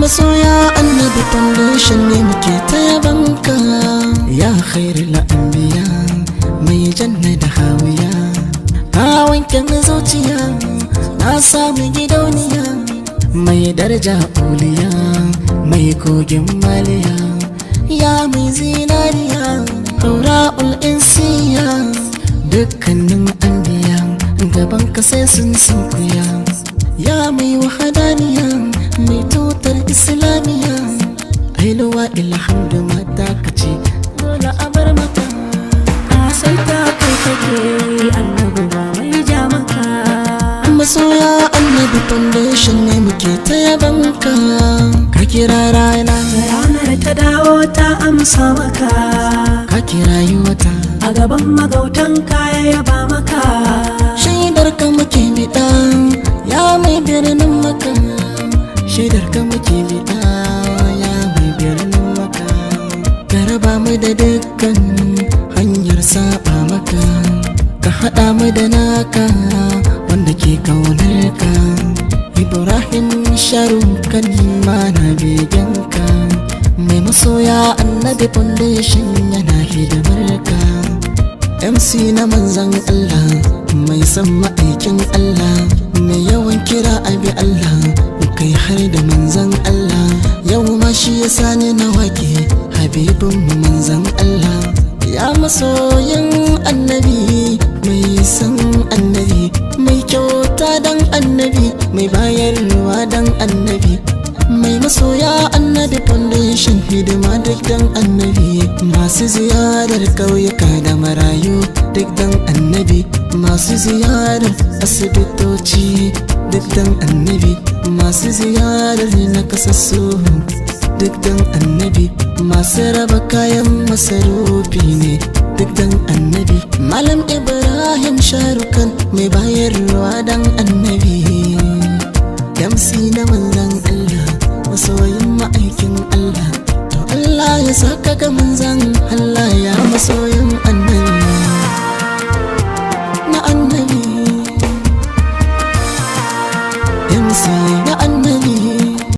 Masoya Annabi Foundation ne muke ta yabanka. Ya khairul anbiya, mai janna da hawiya, ka wanke zuciya, na samu gidauniya. Mai daraja uliya, mai kogin maliya, ya mai zinariya, haura'ul insiya. Dukkanin anbiya gaban ka sai sun sunkuya. Ya mai wahadaniya, mai tutar islamiya, ailuwa ilhamdu mata kace dole a bar maka. Ka sai ta kai kake, Annabi ba mai ja maka. Masoya Annabi Foundation ne muke ta yabanka. Ka kira rana, Ranar ta dawo ta amsa maka. Ka kira wata, A gaban magautan kaya ya ba maka. Shaidar ka muke biɗa, ya mai birnin Maka. Shaidar ka muke biɗa, ya mai birnin Maka. Ka raba mu da dukkan hanyar saba maka, ka haɗa mu da naka wanda ke kaunar ka. Ibrahim Sharukan mana begenka, mai Masoya Annabi Foundation yana hidimar ka. MC na manzan Allah, mai son ma'aikin Allah, mai yawan kira abi Allah, kai har da manzan Allah. Yau ma shi ya sani na wake habibin manzan Allah. Ya masoyin Annabi, mai son Annabi, mai kyauta dan Annabi, mai bayarwa dan Annabi, mai Masoya Annabi Foundation, hidima duk dan Annabi. Masu ziyarar ƙauyuka da marayu duk dan Annabi, masu ziyarar asibitoci duk dan Annabi, masu ziyarar nakasassu duk dan Annabi, masu raba kayan masarufi ne duk dan Annabi. Malam Ibrahim Sharukan mai bayarwa dan Annabi, MC na manzan Allah, masoyin ma'aikin Allah. To Allah ya saka ga manzan.